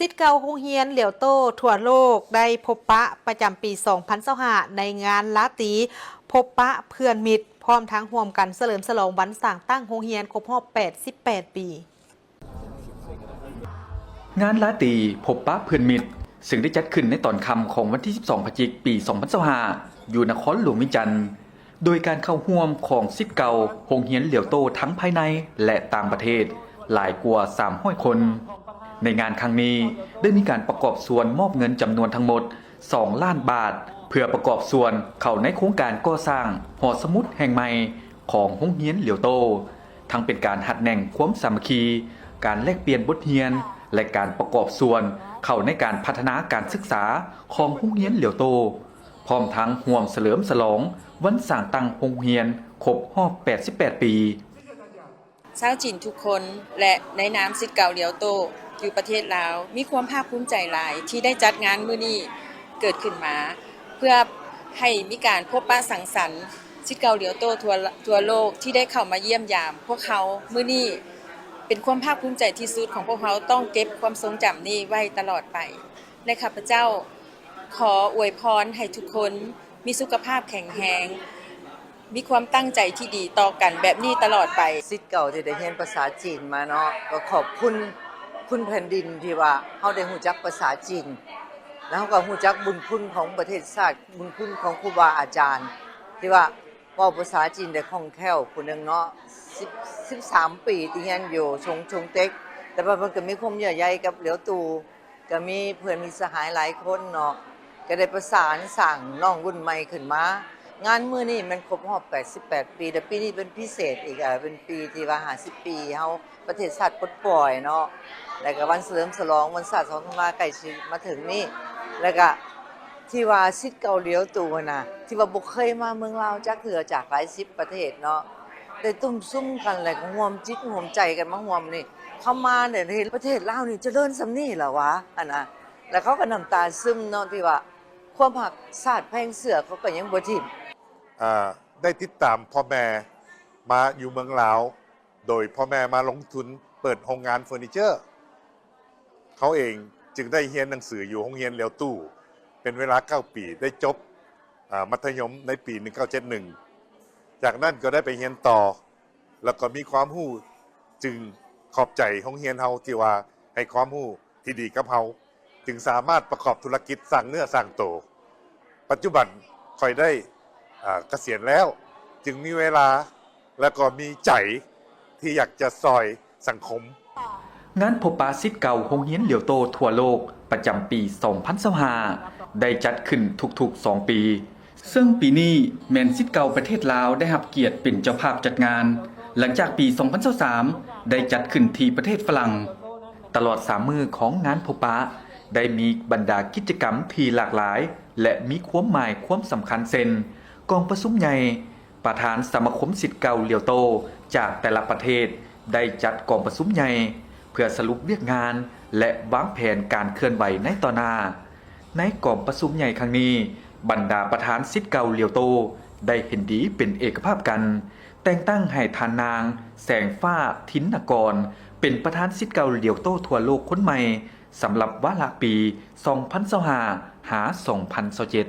ສິດເກົ່າໂຮງຮຽນຫຼຽວໂຕ້ທົ່ວໂລກໄດ້ພົບປະປະຈຳປີສອງພັນຊາວຫ້າ ໃນງານລາຕີພົບປະເພື່ອນມິດ ພ້ອມທັງຮ່ວມກັນສະເຫຼີມສະຫຼອງວັນສ້າງຕັ້ງໂຮງຮຽນຄົບຮອບແປດສິບແປດປີ. ງານລາຕີພົບປະເພື່ອນມິດ ເຊິ່ງໄດ້ຈັດຂຶ້ນໃນຕອນຄ່ຳຂອງວັນທີສິບສອງ ພະຈິກ ປີສອງພັນຊາວຫ້າ ຢູ່ນະຄອນຫຼວງວຽງຈັນ ໂດຍການເຂົ້າຮ່ວມຂອງສິດເກົ່າໂຮງຮຽນຫຼຽວໂຕ້ທັງພາຍໃນ ແລະ ຕ່າງປະເທດຫຼາຍກວ່າສາມຮ້ອຍຄົນ. ໃນງານຄັ້ງນີ້ໄດ້ມີການປະກອບສ່ວນມອບເງິນຈຳນວນທັງໝົດສອງລ້ານບາດ ເພື່ອປະກອບສ່ວນເຂົ້າໃນໂຄງການກໍ່ສ້າງຫໍສະໝຸດແຫ່ງໃໝ່ຂອງໂຮງຮຽນຫຼຽວໂຕ້, ທັງເປັນການຮັດແໜ້ງຄວາມສາມັກຄີ, ການແລກປ່ຽນບົດຮຽນ ແລະ ການປະກອບສ່ວນເຂົ້າໃນການພັດທະນາການສຶກສາຂອງໂຮງຮຽນຫຼຽວໂຕ້. ພ້ອມທັງຮ່ວມສະເຫຼີມສະຫຼອງວັນສ້າງຕັ້ງໂຮງຮຽນຄົບຮອບແປດສິບແປດປີ. ຊາວຈີນທຸກຄົນ ແລະ ໃນນາມສິດເກົ່າຫຼຽວໂຕ້ຢູ່ປະເທດລາວ ມີຄວາມພາກພູມໃຈຫຼາຍທີ່ໄດ້ຈັດງານມື້ນີ້ເກີດຂຶ້ນມາ ເພື່ອໃຫ້ມີການພົບປະສັງສັນສິດເກົ່າຫຼຽວໂຕ້ທົ່ວ ທົ່ວໂລກທີ່ໄດ້ເຂົ້າມາຢ້ຽມຢາມພວກເຮົາມື້ນີ້ ເປັນຄວາມພາກພູມໃຈທີ່ສຸດຂອງພວກເຮົາ ຕ້ອງເກັບຄວາມຊົງຈຳນີ້ໄວ້ຕະຫຼອດໄປ ແລະ ຂ້າພະເຈົ້າ ຂໍອວຍພອນໃຫ້ທຸກຄົນມີສຸຂະພາບແຂງແຮງ, ມີຄວາມຕັ້ງໃຈທີ່ດີຕໍ່ກັນແບບນີ້ຕະຫຼອດໄປ. ສິດເກົ່າທີ່ໄດ້ຮຽນພາສາຈີນມາເນາະ ກໍຂອບຄຸນ ຄຸນແຜ່ນດິນທີ່ວ່າເຮົາໄດ້ຮູ້ຈັກພາສາຈີນ ແລ້ວເຮົາກໍຮູ້ຈັກບຸນຄຸນຂອງປະເທດຊາດ, ບຸນຄຸນຂອງຄູບາອາຈານ ທີ່ວ່າເວົ້າພາສາຈີນໄດ້ຄ່ອງແຄ້ວຜູ້ໜຶ່ງເນາະ ສິບ ສິບສາມປີທີ່ຮຽນຢູ່ຊົງ ຊົງເຕັກ ແຕ່ວ່າເພິ່ນກໍມີຄວາມເຍື່ອໃຍກັບຫຼຽວໂຕ້ ກໍມີເພື່ອນມີສະຫາຍຫຼາຍຄົນເນາະ ກໍໄດ້ປະສານສ້າງນ້ອງລຸ້ນໃໝ່ຂຶ້ນມາ. ງານມື້ນີ້ແມ່ນຄົບຮອບແປດສິບແປດປີ ແລະ ປີນີ້ເປັນພິເສດອີກ ເປັນປີທີ່ວ່າຫ້າສິບປີເຮົາ ປະເທດຊາດປົດປ່ອຍເນາະ ແລະ ກະວັນສະເຫຼີມສະຫຼອງວັນຊາດສອງທັນວາໃກ້ຊິມາເຖິງນີ້ ແລະ ກະທີ່ວ່າສິດເກົ່າຫຼຽວໂຕ້ຫັ້ນນະ ທີ່ວ່າບໍ່ເຄີຍມາເມືອງລາວຈັກເທື່ອ ຈາກຫຼາຍສິບປະເທດເນາະ ໄດ້ຕຸ້ມສຸມກັນ ແລະ ກໍຮ່ວມຈິດຮ່ວມໃຈກັນມາຮ່ວມນີ້ ເຂົາມາໄດ້ເຫັນປະເທດລາວນີ້ຈະເລີນສ່ຳນີ້ລະຫວາ ຫັ້ນນະ ແລະ ເຂົາກໍນ້ຳຕາຊຶມເນາະ ທີ່ວ່າຄວາມຮັກຊາດແພງເຊື້ອ ເຂົາກໍຍັງບໍ່ຖິ້ມ. ອາ ໄດ້ຕິດຕາມພໍ່ແມ່ມາຢູ່ເມືອງລາວ ໂດຍພໍ່ແມ່ມາລົງທຶນເປີດໂຮງງານເຟີນີເຈີ. ເຂົາເອງຈຶ່ງໄດ້ຮຽນໜັງສືຢູ່ໂຮງຮຽນຫຼຽວໂຕ້ເປັນເວລາເກົ້າປີ ໄດ້ຈົບ ອາ ມັດທະຍົມໃນປີໜຶ່ງເກົ້າເຈັດໜຶ່ງ ຈາກນັ້ນກໍໄດ້ໄປຮຽນຕໍ່ ແລ້ວກໍມີຄວາມຮູ້ ຈຶ່ງຂອບໃຈໂຮງຮຽນເຮົາທີ່ວ່າໃຫ້ຄວາມຮູ້ທີ່ດີກັບເຮົາ ຈຶ່ງສາມາດປະກອບທຸລະກິດສ້າງເນື້ອສ້າງໂຕ. ປັດຈຸບັນຂ້ອຍໄດ້ ອາ ກະສຽນແລ້ວ ຈຶ່ງມີເວລາ ແລ້ວກໍມີໃຈທີ່ຢາກຈະຊ່ອຍສັງຄົມ. ງານພົບປະສິດເກົ່າໂຮງຮຽນຫຼຽວໂຕ້ທົ່ວໂລກປະຈຳປີສອງພັນຊາວຫ້າ ໄດ້ຈັດຂຶ້ນທຸກໆສອງປີ ເຊິ່ງປີນີ້ແມ່ນສິດເກົ່າປະເທດລາວໄດ້ຮັບກຽດເປັນເຈົ້າພາບຈັດງານ ຫຼັງຈາກປີສອງພັນຊາວສາມ ໄດ້ຈັດຂຶ້ນທີ່ປະເທດຝຣັ່ງ. ຕະຫຼອດສາມມື້ຂອງງານພົບປະ ໄດ້ມີບັນດາກິດຈະກຳທີ່ຫຼາກຫຼາຍ ແລະ ມີຄວາມໝາຍຄວາມສຳຄັນ ເຊັ່ນ ກອງປະຊຸມໃຫຍ່, ປະທານສະມາຄົມສິດເກົ່າຫຼຽວໂຕ້ຈາກແຕ່ລະປະເທດໄດ້ຈັດກອງປະຊຸມໃຫຍ່ ເພື່ອສະຫຼຸບວຽກງານ ແລະ ວາງແຜນການເຄື່ອນໄຫວໃນຕໍ່ໜ້າ. ໃນກອງປະຊຸມໃຫຍ່ຄັ້ງນີ້, ບັນດາປະທານສິດເກົ່າຫຼຽວໂຕ້ໄດ້ເຫັນດີເປັນເອກະພາບກັນ ແຕ່ງຕັ້ງໃຫ້ທ່ານນາງ ແສງຟ້າ ທິນນະກອນ ເປັນປະທານສິດເກົ່າຫຼຽວໂຕ້ທົ່ວໂລກຄົນໃໝ່ ສຳລັບວາລະປີສອງພັນຊາວຫ້າ ຫາ ສອງພັນຊາວເຈັດ.